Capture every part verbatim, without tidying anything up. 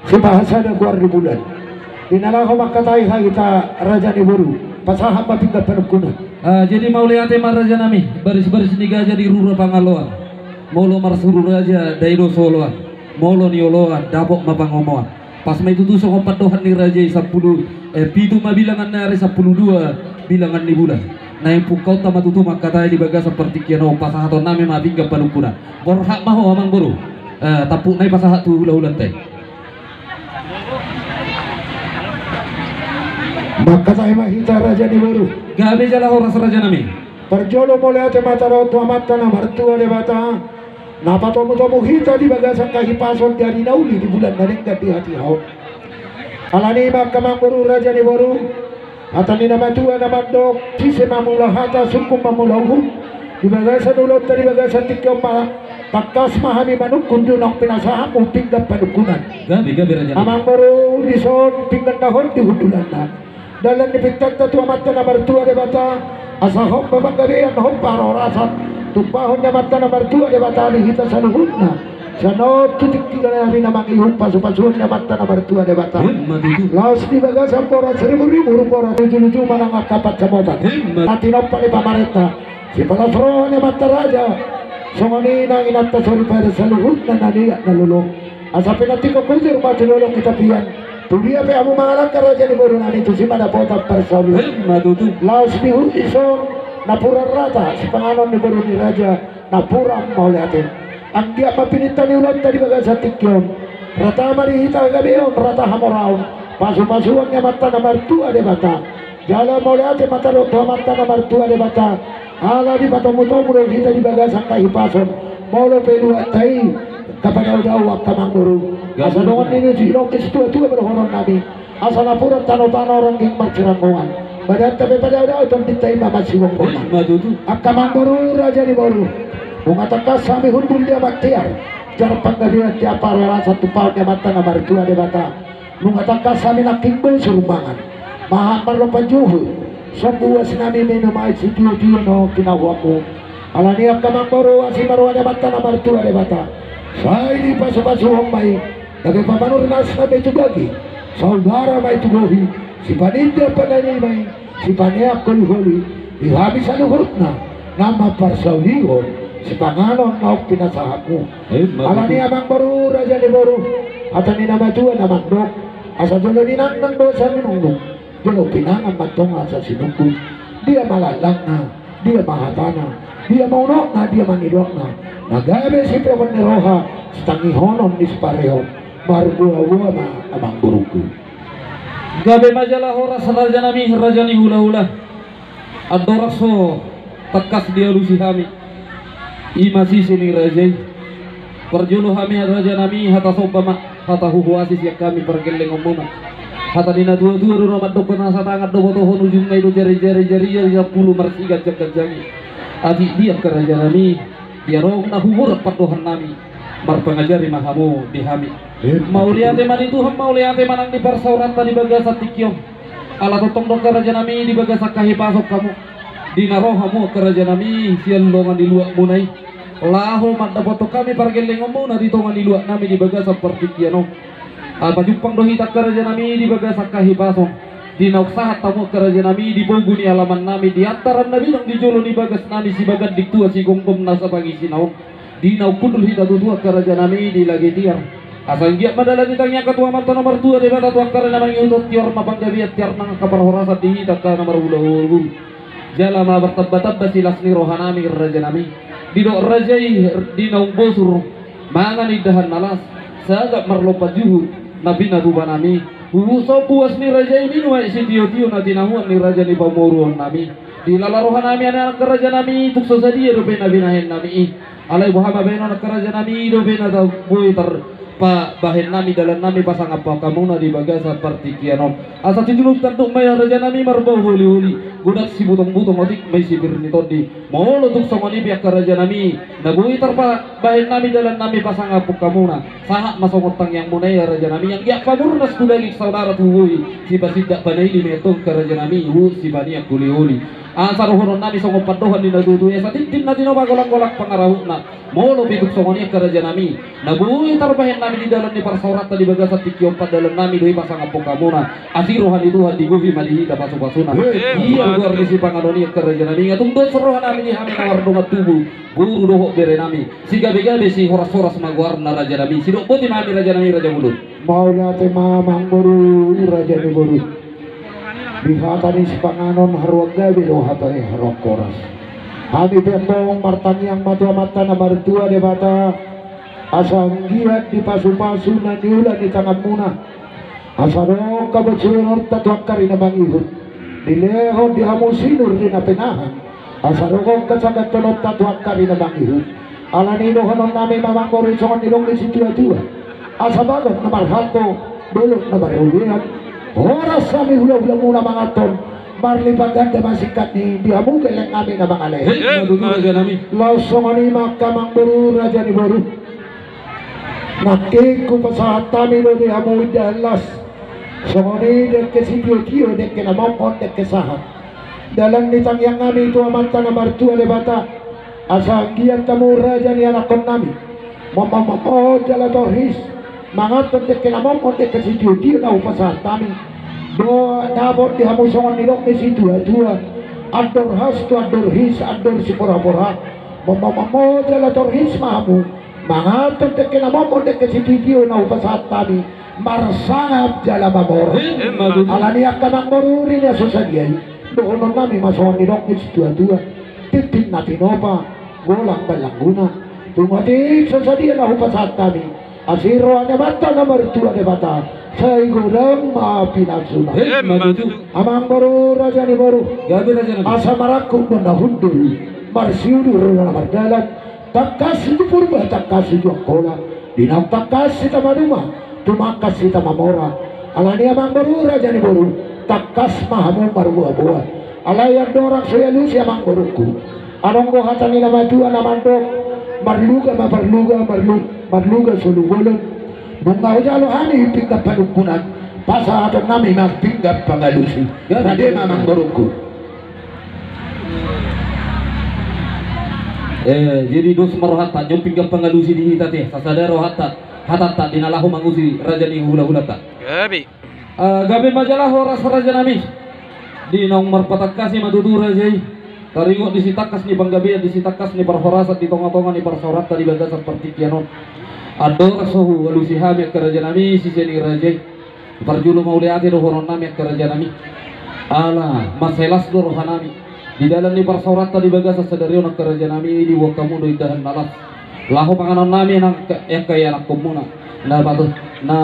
Sipahasada goar ni bulan. Di na laho mangkatai hita raja ni boru, pasahat ma pinggan panungkunan. Ah, jadi mauliate ma raja nami, baris-baris ni gaja di rura pangaloan. Molo marsuru raja, dai do so oloan. Molo nioloan, dapot ma pangomoan. Pas ma i tutu songon pandohan ni raja i, sampulu, eh, pitu ma bilangan ni ari, sampulu dua bilangan ni bulan. Naeng pungkaonta ma tutu mangkatai di bagasan partingkian on, pasahaton nami ma pinggan panungkunan. Borhat ma ho amang boru. Eh, tampuk nai pasahat tu hulahulanta i. Mangkatai ma hita raja ni boru. Gabe jala horas raja nami. Parjolo mauliate ma tadohon tu Amanta na martua Debata, na patomutomu hita di bagasan hahipason di ari na uli, di bulan na denggan, di hatiha on. Alani i ma angka amang boru, raja ni boru, hata ni na matua na mandok, sise ma mula hata, sungkun ma mula uhum. Di bagasan ulaonta di bagasan tingki on ma, tangkas ma hami manungkun di naung pinasahatmu pinggan panungkunan. Gabe, gabe raja nami. Amang boru, dison pinggan na hot di hundulanna. Dalan ni pintanta tu Amanta na martua Debata, asa hot ma panggabean, hot parhorasan. Tumpahon ni Amanta na martua Debata di hita saluhutna. Sian on tu tingki na ari na mangihut, pasupasuon ni Amanta na martua Debata. Emma tutu. Laos di bagasan boras rimurimu, boras lujuluju manang angka pansamotan. Emma. Na tinompa ni pamarenta. Sipalas roha ni amanta raja. Songon i nang inanta soripada saluhutna na liat na lolo. Asa pinantikhon hujur ma tu dolok ni tapian. Tu dia pe hamu mangalangka raja ni boru nami, tusi ma dapotan parsaulian. Emma tutu. Laos di huta dison napuran rata sipanganon ni boru ni raja, napuran mauliate. Anggiat ma pininta ni ulaonta di bagasan tingki on. Rata ma di hita hagabeon, rata hamoraon. Pasupasuon ni Amanta na martua Debata. Jala mauliate ma tadohon tu Amanta na martua Debata. Ala dipatomutomu do hita di bagasan hahipason. Molo pe luatta i, angka padaodao angka amang boru. Asa dongan ni na sidok ni situatua ma dohonon nami. Asa napuran tanotano ronggeng marsiranggongan. Badanta pe padaodao, tondinta i ma marsibonggongan. Emma tutu. Angka amang boru, raja ni boru. Nunga tangkas hami hundul di Amanta i. Jar panggabean, jar parhorasan, tumpahon ni Amanta na martua Debata. Nunga tangkas hami nangkin boi sumbangan. Mahat marlompan juhut. Sombu uas nami, minum ma i sitiotio na tinahuanmu. Alani i angka amang boru, asi ma roha ni Amanta na martua Debata. Sai dipasupasuhon ma i. Gabe pamanurnas ma i tu daging. Saudara ma i tu bohi. Sipaninda panani ma i. Sipaneang holiholi di hami saluhutna, na mamparsaulihon sipanganon naung pinasahatmu. Emma tutu. Alani i amang boru, raja ni boru, hata ni na matua na mandok, asa jolo ninangnang do asa ninungnung, jolo pinangan ma antong asa sinungkun. Dia ma langkatna, dia ma hatana, dia ma unokna, dia ma nidokna, na gabe sipeopon ni roha, sitangihonon ni siparehon, marboaboa ma amang boruku. Gabe ma jala horas raja nami, raja ni hulahula. Andorang so tangkas dialusi hami, i ma sise ni raja i. Parjolo hami raja nami, hata somba ma, hata huhuasi sian hami pargellengonmuna. Hata ni natuatua do na mandok, nasa tangan do botohon, ujungna i do jarijari, jarijari sampulu marsiganjangganjang i. Atik di angka raja nami, di adong na humurang pandohan nami. Marpangajari ma hamu di hami. Mauliate ma di Tuhan, mauliate ma nang di parsaoranta di bagasan tingki on. Ala tongtong do angka raja nami di bagasan hahipason hamu. Di na ro hamu angka raja nami sian longan ni luatmuna i, laho mandapothon hami pargellengonmuna di tonga ni luat nami di bagasan partingkian on. Ala pajumpang do hita angka raja nami di bagasan hahipason. Di naung sahat hamu angka raja nami di pogu ni alaman nami, di antaran na bidang di jolo ni bagas nami, sibaganding tua sigomgom nasa pangisina on. Di naung hundul hita tutu angka raja nami di lage tiar. Asa anggiat ma dalan ni tangiangka tu Amanta na martua Debata, tu angka ari na mangihut on, tiar ma panggabean, tiar nang angka parhorasan di hita angka na marhulahula. Jala ma martambatamba silas ni roha nami raja nami. Didok raja i, di naung bosur mangan indahan na las, sagat marlompan juhut na pinatupa nami. Huhut sombu uas ni raja i, minum ma i sitiotio na tinahuan ni raja ni pamoruon nami. Dilala roha nami, angka raja nami, tung so sadia dope na binahen nami i. Alai boha ma bahenon angka raja nami, i dope na boi tarbahen nami, dalan nami pasangaphon hamuna di bagasan partingkian on. Asa tinulung tanduk ma i raja nami marbau holiholi, godang sibutongbutong, otik ma i sipir ni tondi. Molo tung songon i pe angka raja nami, na boi tarbahen nami, dalan nami pasangaphon hamuna. Sahat ma songon tangiangmuna i raja nami, anggiat pamurnas tu daging, saudara tu bohi, sipasindak panaili ma i antong angka raja nami, huhut sipaneang holiholi. Asa dohonon nami songon pandohan ni na tuatua i, asa tintin na tinopa, golanggolang pangarahutna. Molo pe tung songon i angka raja nami, na boi tarbahen nami di dalan ni parsaoranta di bagasan tingki on, pandalan nami do i pasangaphon hamuna. Asi roha ni Tuhan, digohi ma di hita pasupasuna. Ia goar ni sipanganon i angka raja nami, nga tung dos roha nami di hami na mardongan tubu, boru dohot bere nami, sigabegabe, sihorashoras ma goarna raja nami. Sidok boti ma hami raja nami, raja bolon. Mauliate ma amangboru, raja ni boru. Di hata ni sipanganon, haruan gabe do hata ni haruan horas. Hami pe antong martangiang ma tu Amanta na martua Debata, asa anggiat dipasupasu na niula ni tanganmuna, asa adong habosuhononta tu angka ari na mangihut, dilehon di hamu sinur ni na pinahan, asa adong hasaganhononta tu angka ari na mangihut. Alani i dohonon nami ma amangboru songon nidok ni situatua: Asa bagot na marhalto, dolok na marrobean, horas hami hulahulamuna manganhon, marlipat ganda ma singkat ni di hamu gelleng nami na mangalehon. Laos songon i ma angka amangboru, raja ni boru. Nangkin hupasahat hami do di hamu indahan las, songon i dengke sitiotio, dengke na monghon, dengke sahat. Dalan ni tangiang nami tu Amanta na martua Debata, asa anggiat hamu raja ni anakkon nami, mamamamo jala torhis, manganhon dengke na monghon, dengke sitiotio na hupasahat hami, do dapot di hamu songon nidok ni situatua: Andor has tu andor his, andor siporapora. Mamamamo jala torhis ma hamu, manganhon dengke na monghon, dengke sitiotio na hupasahat hami, marsangap jala mamora. Alani i angka amangboru, di na so sadia i, dohonon nami ma songon nidok ni situatua: Tintin na tinopa, golang ballangguna. Tung otik so sadia na hupasahat hami, asi roha ni Amanta na martua Debata, sai godang ma pinalsuna. Amangboru, raja ni boru, asa marangkup do na hundul, marsiudur do na mardalan. Tangkas tu Purba, tangkas tu Angkola, di naung tangkas hita maduma, tumangkas hita mamora. Alani i amangboru, raja ni boru, tangkas ma hamu marboaboa. Alai andorang so dialusi amangborungku, adong do hata ni na matua na mandok: Marluga ma parluga, marlu-, marluga solu bolon. Nunga hujalo hami pinggan panungkunan, pasahaton nami ma pinggan pangalusi. Rade ma amangborungku. Eh, jadi dos ma rohanta, nyomping gabe pangalusi di hita te, sasada rohanta, hatanta di na laho mangusi raja ni hulahulanta. Gabe. Eh, gabe ma jala horas raja nami. Di naung marpatangkasi ma tutu raja i. Taringot di sitangkas ni panggabean, di sitangkas ni parhorasan di tongatonga ni parsaoranta di bagasan partingkian on. Andorang so hualusi hami angka raja nami, sise ni raja i. Parjolo mauliate dohonon nami angka raja nami. Ala mansai las do roha nami. Di dalan ni parsaoranta di bagasan sadari on angka raja nami, diboan hamu do indahan na las. Laho panganon nami nang angka, angka ianakkonmuna. Na pato, na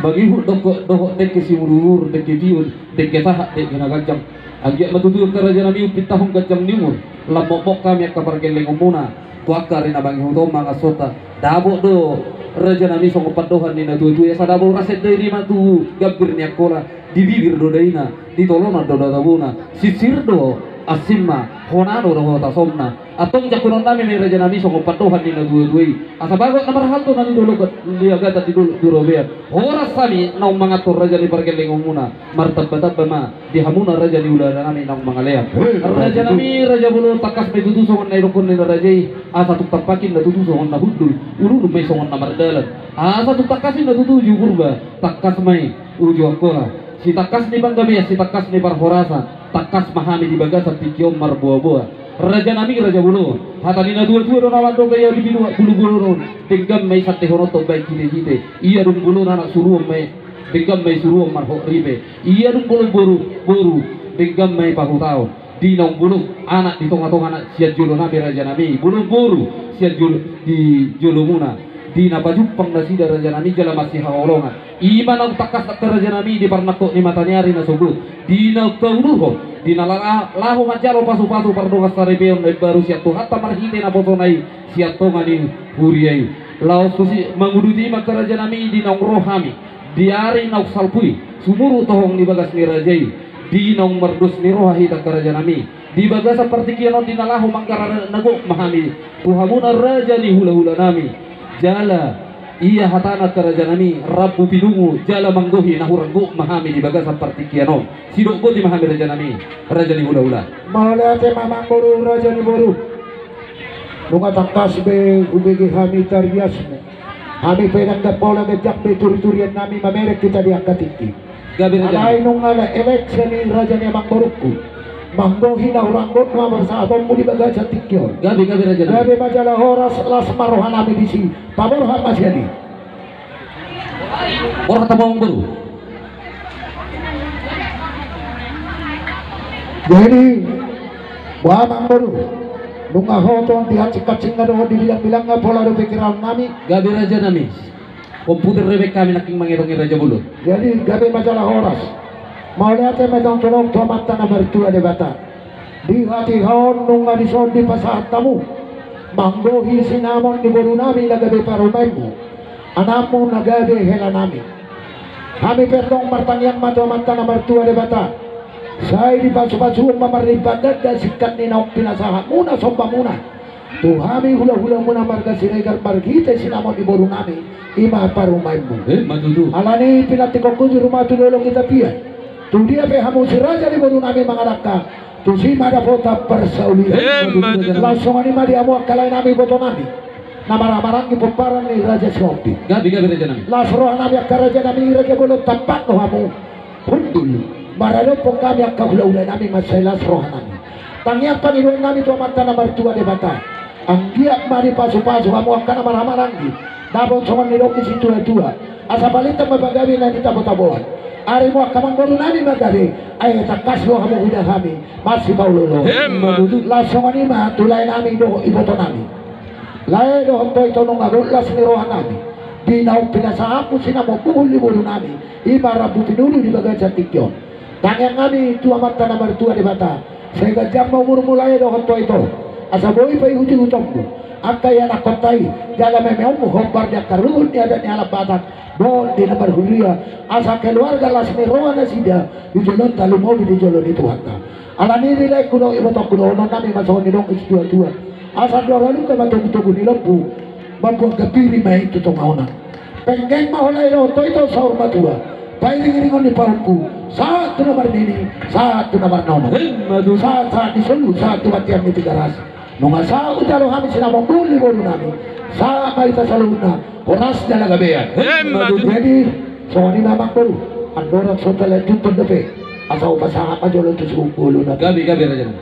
mangihut dohot, dohot dengke simudurudur, dengke tiur, dengke sahat, dengke na ganjang. Anggiat ma tutu angka raja nami umpitahon ganjang ni umur. Lam mokmok hami angka pargellengonmuna. Tu angka ari na mangihut on mangasota. Dapot do raja nami songon pandohan ni na tuatua i, asa dapot ras enda i rima tu gambir ni Angkola, di bibir do daina, di tolonan do tabona, sirsir do ansimna, hona do hota somna. Antong jangkonon nami ma i raja nami songon pandohan ni na tuatua i, asa bagot na marhalto na di dolok, di agatan di dolok di robean. Horas hami naung manganhon raja ni pargellengonmuna, martambatamba ma di hamuna raja ni hulahula nami naung mangalean. Raja nami, raja bolon, tangkas ma i tutu songon na idokkon ni na raja i, asa tung tampakna tutu songon na hundul, ululun ma i songon na mardalan. Asa tung tangkas i na tutu uju Purba, tangkas ma i uju Angkola. Sitangkas ni panggabean, sitangkas ni parhorasan, tangkas ma hami di bagasan tingki on marboaboa. Raja nami, raja bolon, hata ni na tuatua do na mandok: Ia dung bulu, bulu bolon on, denggan ma i sandehononhon bahen hitehite. Ia dung bolon, anak suruon ma i, denggan ma i suruon marhot ripe. Ia dung bolon boru, boru, denggan ma i pahutaon. Di naung bolon anak di tongatonga na sian jolo nami raja nami, bolon boru sian jolo, di jolomuna. Di na pajumpang nasida raja nami jala masihaholongan. I ma naung tangkas angka raja nami di parnangkok ni mata ni ari na sogot. Di naung paudurhon, di na la-, laho manjalo pasupasu pardongan saripeon na imbaru sian Tuhanta marhite naposona i sian tonga ni huria i. Laos tusi manguduti i ma angka raja nami di naung ro hami di ari naung salpu i, sumurut tohong di bagas ni raja i, di naung mardos ni roha hita angka raja nami. Di bagasan partingkian on di na laho manggarar na gok ma hami tu hamuna raja ni hulahula nami. Jala Ia hatana angka rajanami, rambu pinungu jala manggohi na hurang gok ma hami di bagasan partingkian on. Sidok boti ma hami rajanami, raja ni hulahula. Mauliate ma amangboru raja ni boru. Nunga tangkas be hubege hami tariasmu. Hami pe ndang pola ganjang be turiturian nami mamereng hita di angka tingki. Gabe raja. Alai nunga elek sian i raja ni amangborungku. Manggohi na hurang gok ma parsahatonmu di bagasan tingki on. Gabe, gabe raja. Gabe ma jala horas, las ma roha nami disi. Paborhat ma sian i. Borhat ma amangboru. Jadi, boha amangboru, nunga hot on di hansing-hansingna dohot di bilang-bilangna pola dope hiraon nami. Gabe raja nami. Komputer dope hami nangkin mangerongi raja bolon. Jadi gabe ma jala horas. Mauliate ma tongtong tu Amanta na martua Debata. Di hatiha on nunga dison dipasahat hamu manggohi sinamot ni boru nami na gabe parumaenmu, anakmu na gabe hela nami. Hami pe antong martangiang ma tu Amanta na martua Debata. Sai dipasupasuhon ma marlipat ganda singkat ni naung pinasahatmuna sombamuna tu hami hulahulamuna marga Siregar marhite sinamot ni boru nami, i ma parumaenmu. Emma tutu. Alani i pinantikhonku juru ma tu dolok hita pian. Tu dia pe hamu si raja ni boru nami mangalangka, tusi ma dapotan parsaulian. Emma tutu. Laos songon i ma di hamu angka lae nami iboto nami na marhahamaranggi pomparan ni raja Sihombing. Gabe, gabe raja nami. Las roha nami angka raja nami, raja bolon, tampak do hamu hundul maradophon hami angka hulahula nami, mansai las roha nami. Tangiang pangidoan nami tu Amanta na martua Debata, anggiat ma dipasupasu hamu angka na marhahamaranggi, dapot songon nidok ni situatua, asa balintang ma pagabe na nitabotaboan. Ari mu angka amangboru nami ma gabe, ai tangkas do hamu huida hami masipaoloolo. Emma tutu. Laos songon i ma tu lae nami dohot iboto nami. Lae dohot ito, nunga gok las ni roha nami di naung pinasahatmu sinamot buhul ni boru nami, i ma rambu pinungu di bagasan tingki on. Tangiang nami tu Amanta na martua Debata, sai ganjang ma umurmu lae dohot ito, asa boi paihutihutonmu angka ianakhonta i, jala memeonmu hombar di angka ruhut ni adat ni halak Batak dohot di na marhuria, asa keluarga las ni roha nasida di jolonta lumobi di jolo ni Tuhanta. Alani i di laengku dohot ibotongku, dohonon nami ma songon nidok ni situatua, asa andor halumpang ma togutogu ni lombu, mambuat gambiri ma i tu tonga onan. Penggeng ma ho lae dohot ito, saur matua, pairingiringon ni pahompu, sahat tu na marnini, sahat tu na marnono. Emma tutu. Sahat, sahat ni solu, sahat tu bontean ni Tigaras. Nunga sahat hujalo hami sinamot buhul ni boru nami, sahat ma hita saluhutna horas jala gabean. Emma tutu. Jadi songon i ma amangboru, andorang so talanjuthon dope, asa hupasahat ma jolo tu suhut bolon nami. Gabe, gabe raja nami.